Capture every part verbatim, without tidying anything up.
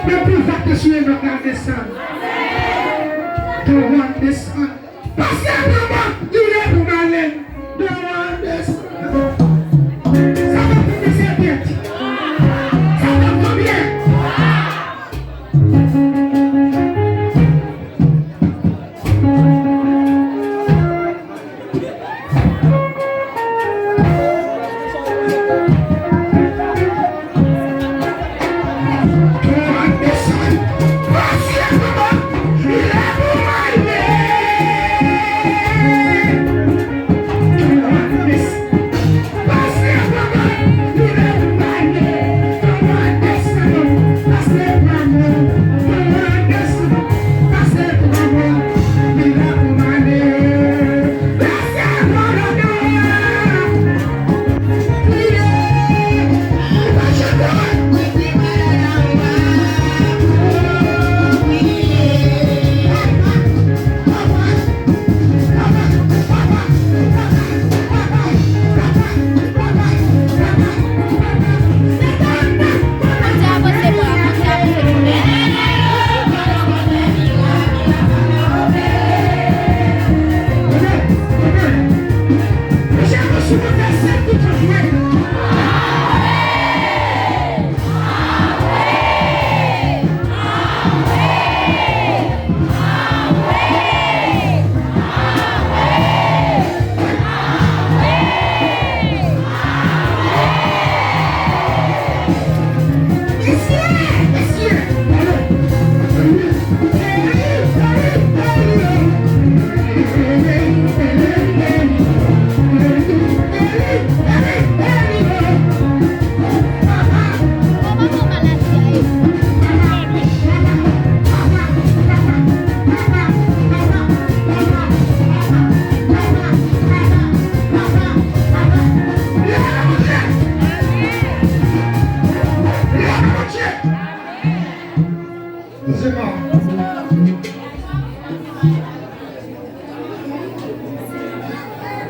Men pouvwa k te sou Enòk la desann. Pouvwa desann. Pase pou mwen, li lè pou m ale. Pouvwa desann. Sa fè konbyen se tèt? Sa fè konbyen?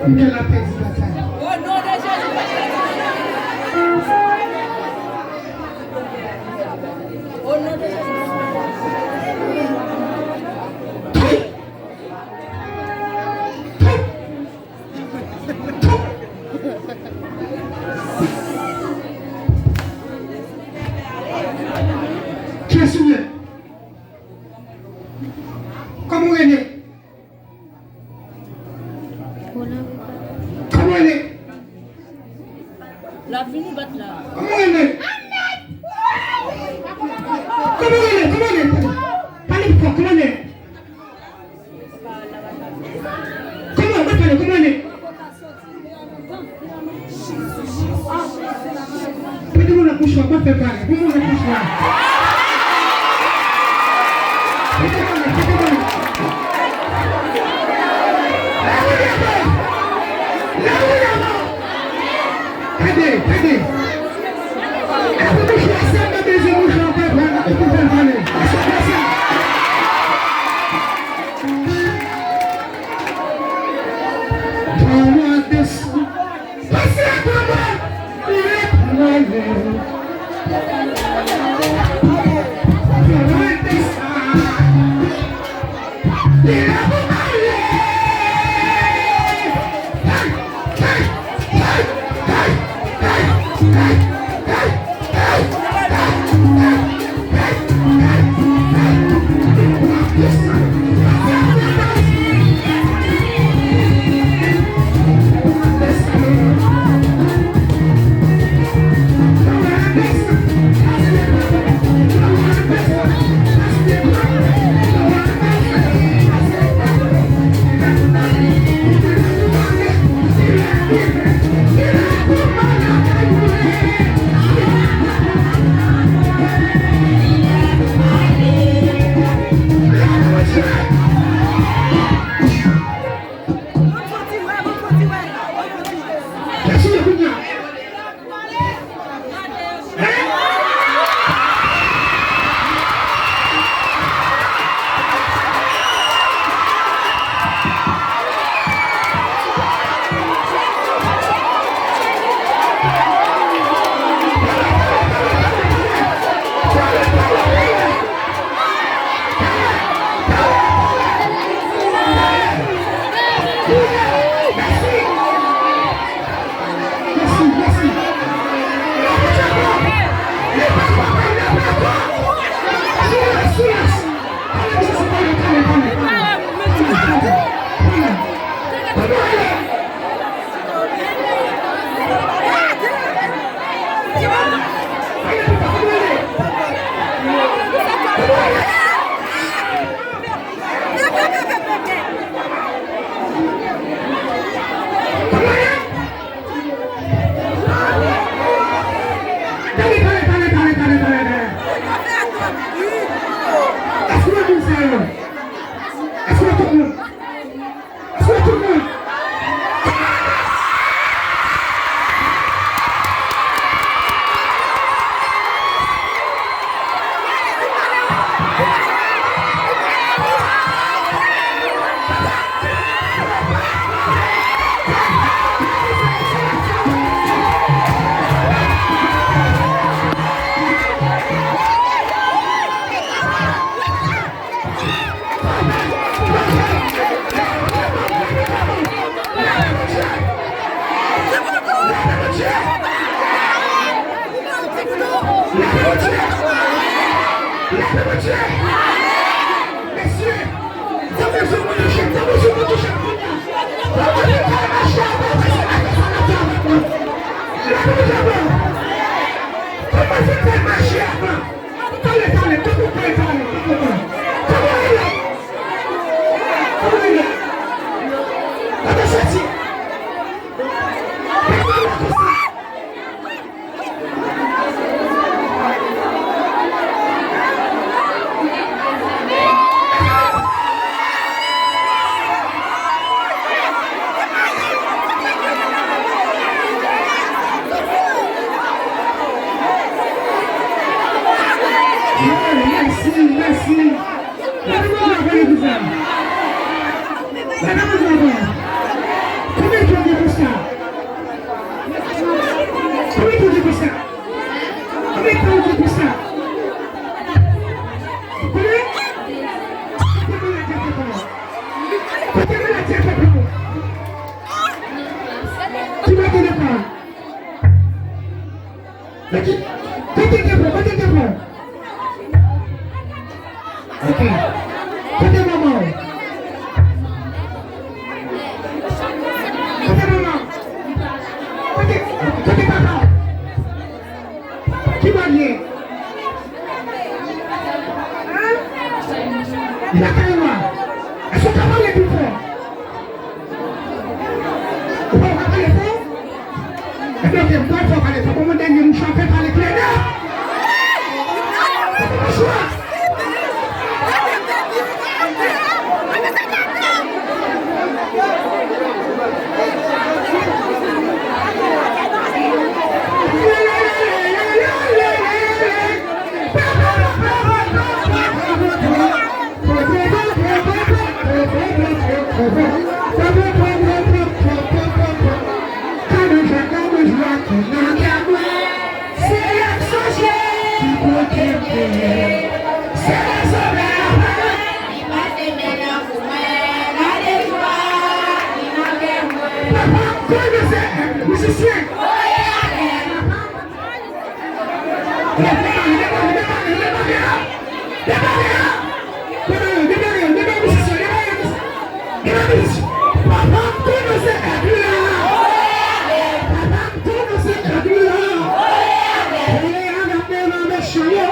Mwen la pèdi batay. Kiyès ou ye? Kòman w rele? Kòman w rele? L ap vini bat la. Kòman w rele? Kòman w rele? Kòman w rele? Pale fò, kòman w rele? Kòman, mwen pale, kòman w rele? Mete mwen nan mouchwa, mwen fè pale. Mete mwen nan mouchwa. Mete mwen nan, mete mwen nan. Tande, tande. Epi mouchwa sa, mwen bezwen mouchwa pou fè pale, pou fè pale. Èske w fè sa? Power desann. Pase a power. Li lè pou ale. Power desann. Li lè pou ale. Hey! Leve Bondye! Leve Bondye! Mesye, tanbou sou moun touche, tanbou sou moun touche kounye a. Kòmanse fè mache avan, paske bagay sa n ap fè avèk mwen. Leve Bondye avan! Kòmanse fè mache avan! Pale, pale, tanbou pale, pale, tanbou pale. Tanbou rele! Tanbou rele! Tanbou soti! Tanbou rele konsa! Mèsi, mèsi. Leve Bondye avan legliz la. Leve Bondye avan. Konbyen tan w gen pou sa? Konbyen tan w gen pou sa? Konbyen tan w gen pou sa? Konbyen? Kote maladi a fè pa w? Kote maladi a fè pa w? Ki maten de pa w? Kote, kote depo, kote depo? Ok. Kote manman w? Kote manman w? Kote, kote papa w? Ki bò l ye? Hein? Li lakay ou a? Èske w ka pale pi fò? Ou pa ka pale fò? Ebyen, ok, m pral fè w pale fò. Ban mwen dènye mouchwa, fè pale klè nèt. Ou pa gen chwa. Papa m konnen se mizisyen. Papa m konnen se èg la. Papa m konnen se èg la. Ole avèk devan mechan yo.